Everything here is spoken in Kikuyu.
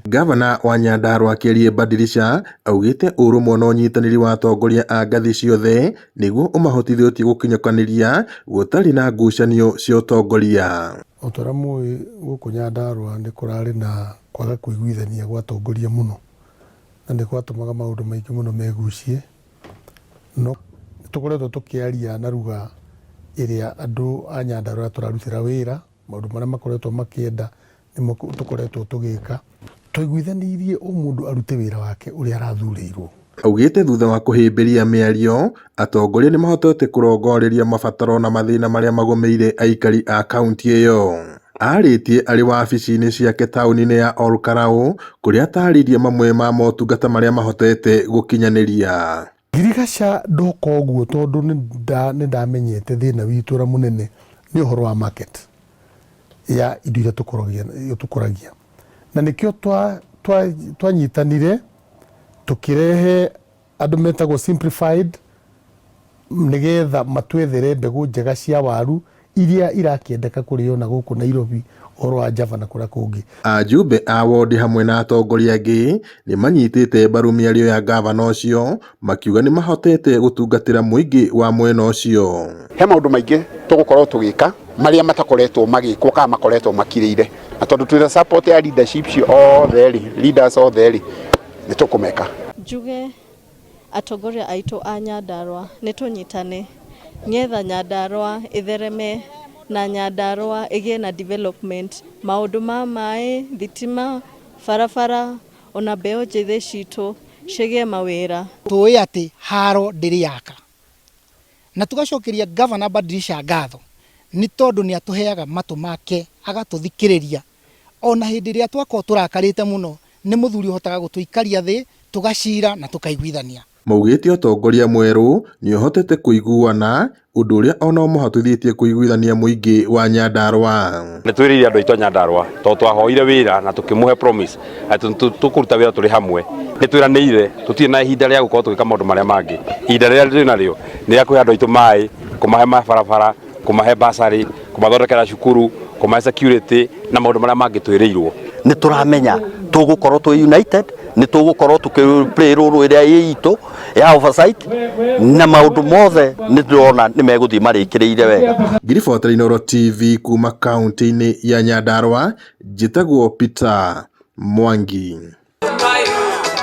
Ngavana wa Nyandarua Kĩariĩ Badilisha augĩte ũrũmwe na ũnyitanĩri wa atongoria a ngathĩ ciothe nĩguo ũmahotithĩtie gũkinyũkanĩria gũtarĩ na ngucanio cia ũtongoria. O ta ũrĩa mũĩ gũkũ Nyandarua nĩ kũrarĩ na kwaga kũiguithania gwa atongoria mũno na nĩ gwatũmaga maũndũ maingĩ mũno megucie. No nĩ tũkoretwo tũkĩaria na ruga ĩrĩa andũ a Nyandarua tũrarutĩra wĩra, maũndũ marĩa makoretwo makĩenda nĩmo tũkoretwo tũgĩka. Twaiguithanĩirie o mũndũ arute wĩra wake ũrĩa arathurĩirwo. Augĩte thutha wa kũhĩmbĩria mĩario, atongoria nĩmahotete kũrongoreria mabataro na mathĩna marĩa magũmĩire aikari a kaunti ĩyo. Arĩtie arĩ wabici-inĩ ciake taũni-inĩ ya Ol Kalou kũrĩa atarĩirie mamwe ma motungata marĩa mahotete gũkinyanĩria. Ngirigaca ndoka ũguo tondũ nĩ ndamenyete thĩna witũ ũrĩa mũnene nĩ ũhoro wa market ya indo iria tũkũragia. Na nĩkĩo twanyitanire tũkĩrehe andũ metagwo simplified nĩgetha matwethere mbegũ njega cia waru iria irakĩendeka kũrĩo na gũkũ Nairobi ũhoro wa Java na kũrĩa kũngĩ. Ajumbe a wondi hamwe na atongoria angĩ nĩ manyitĩte mbaru mĩario ya ngavana ũcio makiuga nĩ mahotete gũtungatĩra mũingĩ wa mwena ũcio. He maũndũ maingĩ tũgũkorwo tũgĩka marĩa matakoretwo magĩkwo kana makoretwo makirĩire, na tondũ twĩna support ya leadership othe rĩ, leaders othe rĩ, nĩ tũkũmeka. Njuge atongoria aitũ a Nyandarua nĩ tũnyitane nĩgetha Nyandarua ĩthereme na Nyandarua ĩgĩe na development, maũndũ ma maĩ, thitima, barabara ona mbeũ njĩthĩ citũ cigĩe mawĩra. Tũĩ atĩ haro ndĩrĩ yaka na tũgacokeria Governor Badilisha ngatho nĩ tondũ nĩ atũheaga matũ make agatũthikĩrĩria ona hĩndĩ ĩrĩa twakorwo tũrakarĩte mũno nĩ mũthuri ũhotaga gũtũikaria thĩ tũgacira na tũkaiguithania. Maugĩte ũtongoria mwerũ nĩ ũhotete kũiguana ũndũ ũrĩa ona ũmahotithĩtie kũiguithania mũingĩ wa Nyandarua. Nĩ twĩrĩire andũ aitũ a Nyandarua tondũ twahoire wĩra na tũkĩmũhe promise atĩ tũkũruta wĩra tũrĩ hamwe. Nĩ twĩranĩire tũtirĩ na ihinda rĩa gũkorwo tũgĩka maũndũ marĩa mangĩ. Ihinda rĩrĩa twĩ narĩo nĩ rĩa kũhe andũ aitũ maĩ, kũmahe mabarabara, kũmahe bursary, kũmathondekera cukuru, kũmahe security na maũndũ marĩa mangĩ twĩrĩirwo. Nĩ tũramenya tũgũkorwo twĩ united, nĩ tũgũkorwo tũkĩ play role ĩrĩa ĩ itũ ya oversight na maũndũ mothe nĩ ndĩrona nĩ megũthiĩ marĩkĩrĩire wega. Ngiribotera Inooro TV kuma kaunti-inĩ ya Nyandarua, njĩtagwo Peter Mwangi.